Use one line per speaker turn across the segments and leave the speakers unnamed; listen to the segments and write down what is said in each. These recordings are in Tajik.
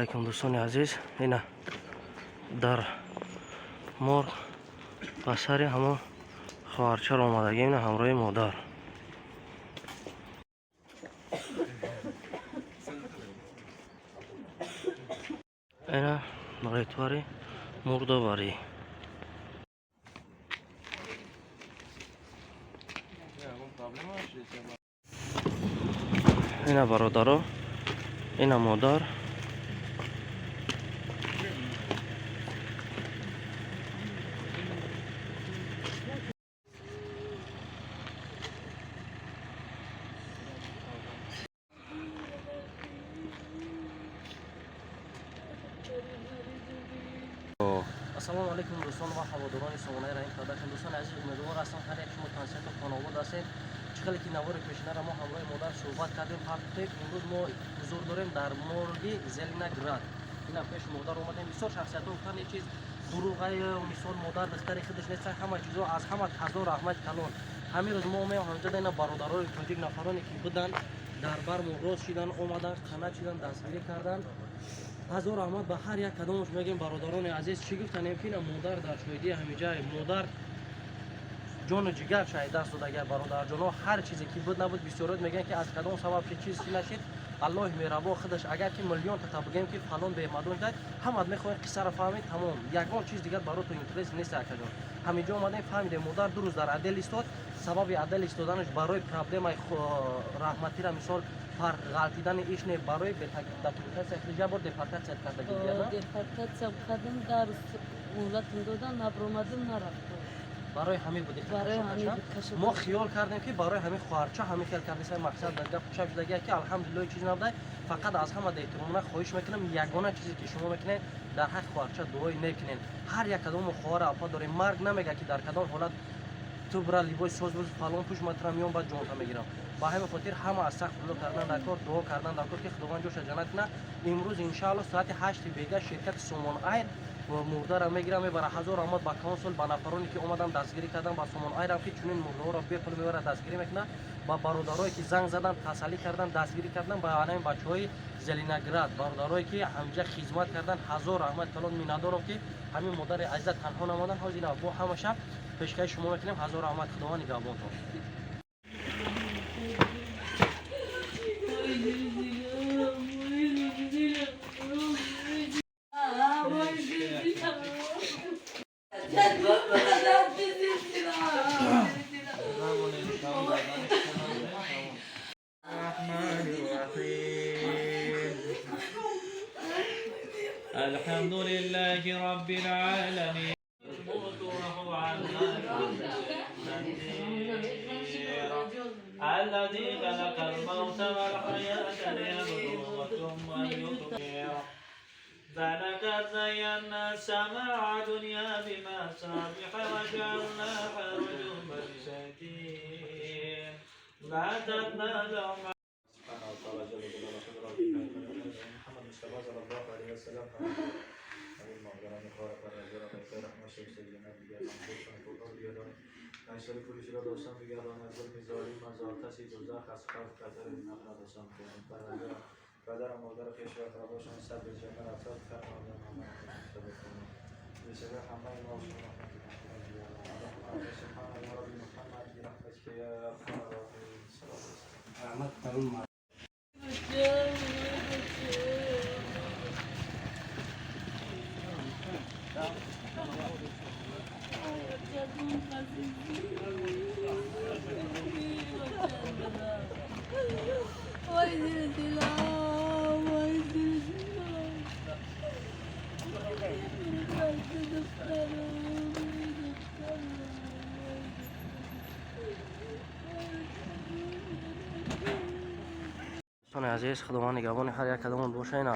Алайкум, дӯстони азиз. Ина дар морг ба сари ҳамон хоҳарчаро омадагим, ина ҳамроҳи модар. Ина ретвари мурдоварӣ. Ина бародаро, ина модар. Ассалому алайкум, дӯстон ва ҳаводорони сомонаи Раҳим Продакшн. Дӯстони азиз, умедвор ҳастам, ҳар як шумо тансиҳату хонобод ҳастед. Чӣ хеле ки навори пешинара мо ҳамроҳи модар суҳбат кардем, партофтем, имрӯз мо ҳузур дорем дар морги Зеленоград. Ина пеши модар омадем. Бисёр шахсиятҳо гуфтанд, ин чиз дурӯғае, мисол, модар духтари худаш нест, ҳама чизо. Аз ҳама ҳазор раҳмати калон. Ҳамин рӯз мо омем ҳамҷода, ина бародарои тоҷик, нафароне ки буданд дар бар мо, рост шидан, омадан, қанат шидан, дастгирӣ карданд. Ҳазор раҳмат ба ҳар як кадомаш мегӯем. Бародарони азиз, чӣ гуфтанем, ки ина модар дар шоҳидии ҳамиҷа, модар ҷону ҷигар шаҳид даст додагар. Бародарҷоно, ҳар чизе ки буд набуд, бисёрот мегӯянд, ки аз кадом сабаб ки чиз нашид. Аллоҳи меҳрабон худаш, агар ки миллионта та бигӯем, ки фалон бемадон шуд, ҳамат мехоҳем қиссаро фаҳмед, тамом, ягон чиз дигар баротон интерес нест. Акаҷон, ҳаминҷо омадем, фаҳмидем, модар 2 рӯз дар отдел истод. Сабаби отдел истоданаш барои проблемаи раҳматира, мисол, фарқ ғалтидани иш не, барои документация, як бор депортация кардаги.
Депортация кардам, дар муҳлатам додан, набромадам, нарафтам.
Барои ҳамин буд.
Барои ҳамин буд кашокаш.
Мо хиёл кардем, ки барои ҳамин хоҳарча ҳамин хел кардеса, мақсад дар гап чап шудагия, ки алҳамдулиллоҳ, чиз набудай. Фақат аз ҳама эҳтиромона хоҳиш мекунам, ягона чизе ки шумо мекунед, дар ҳаққи хоҳарча дуои некунед. Ҳар як кадом мо хоҳар апа дорем. Марг намега, ки дар кадом ҳолат ту бира, либоси соз буз, фалон пӯш, ман тура миён, баъд ҷонта мегирам. Ба ҳамин хотир ҳама астағфирулло кардан дар кор, дуо кардан дар кор, ки Худованд ҷоша ҷаннат кунад. Имрӯз, иншаалло, соати 8-и бега ширкати Сомон Айр мурдара мегира, мебара. Ҳазор раҳмат ба консул, ба нафароне ки омадан, дастгирӣ кардан, ба Сомон Айрам, ки чунин мурдаҳоро бепул мебара, дастгирӣ мекунад, ба бародарое ки занг задан, тасаллӣ кардан, дастгирӣ кардан, ба ҳамин бачаҳои Зеленоград, бародарое ки ҳамҷа хизмат кардан, ҳазор раҳмат калон. Миннатдорам, ки ҳамин модари азиза танҳо намондан. Ҳозир ина бо ҳамаша пешкаши шумо мекунем. Ҳазор раҳмат, Худованд нигаҳбонтон.
الرحمن الرحيم، الحمد لله رب العالمين. الذي خلق الموت والحياة ليبلوكم أيكم. فلقد زينا السماء الدنيا بمصابيح وجعلناها رجوما للشياطين وأعتدنا لهم.
سبحانه وتعالى جل جلاله محمد مصطفى صلى الله عليه وسلم. همین مادران خواهر پرورزدار رحمت سیدنا دیگران خودشان خدا بیادان نشر پولیس را داستان بگردان، از ظلم ظالم، از آتش دوزخ، از خوف خطر نقل داستان کنند. پروردگار، پدر و مادر خویش و اقرباشان صبر جمیل عطا فرمایند. بسبب همه ما و شما سبحان الله رب محمد برحمتك يا ارحم الراحمين. صلى الله عليه وسلم.
وای دلم، وای دلم، دخترم، دخترم.
Дӯстони азиз, Худованд нигаҳбони ҳар як кадомон боша. Ина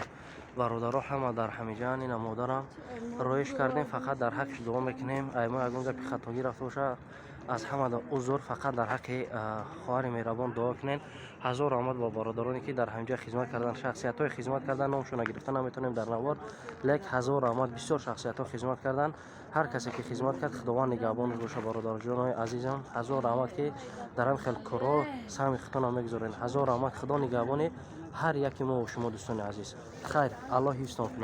бародаро ҳама дар ҳамиҷаан. Ина модарам роиш кардем, фақат дар ҳаққиш дуо мекунем. Ай мо ягон гапи хатогӣ рафта боша, Аз ҳамада узр, фақат дар ҳаққи хоҳари меҳрабон дуо кунед. Ҳазор раҳмат ба бародароне, ки дар ҳамҷа хизмат кардан, шахсиятҳое хизмат кардан, номшона гирифта наметавонем дар навор, лек ҳазор раҳмат. Бисёр шахсиятҳо хизмат кардан. Ҳар касе ки хизмат кард, Худованд нигаҳбонаш боша. Бародарҷонои азизам, ҳазор раҳмат, ки дар ҳам хел корҳо саҳми худтонро мегузоред. Ҳазор раҳмат, Худо нигаҳбони ҳар яки мо шумо. Дӯстони азиз, хайр, Аллоҳ ҳифзтон кунад.